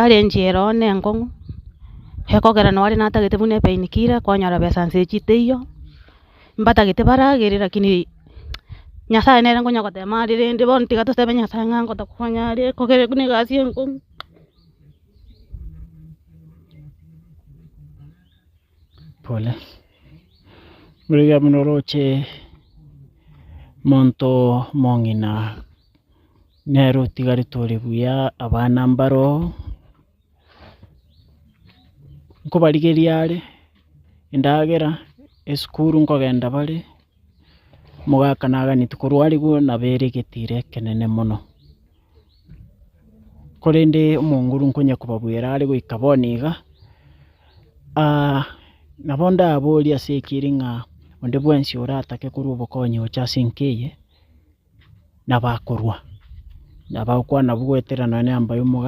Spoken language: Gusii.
Challenge ere oo na enkong'u, ekogera nore natagete buna epain killer kwanyora besa nse echi teiyo, mbatagete baragere lakini Nyasaye nere nkonya gotema are rende bono tiga tosabe Nyasaye ng'a ngotokonya are ekogera buna egasi enkong'u. Pole. Rigia buna oroche monto omong'ina nere otigarete ore buya abana mbaro, nkobarigeria are endagera, esukuru nkogenda bare, omogaka naganeti korwariwa nabo ere egetiro ekenene mono. Korende omonguru nkonya kobabuera are goika bono iga, nabo ndaborie ase ekeri ng'a onde bwensi oratake korwa obokonyi gocha ase enka eye, nabo akorwa, nabo agokwana nabwo goetera nonye na enamba ya omoga.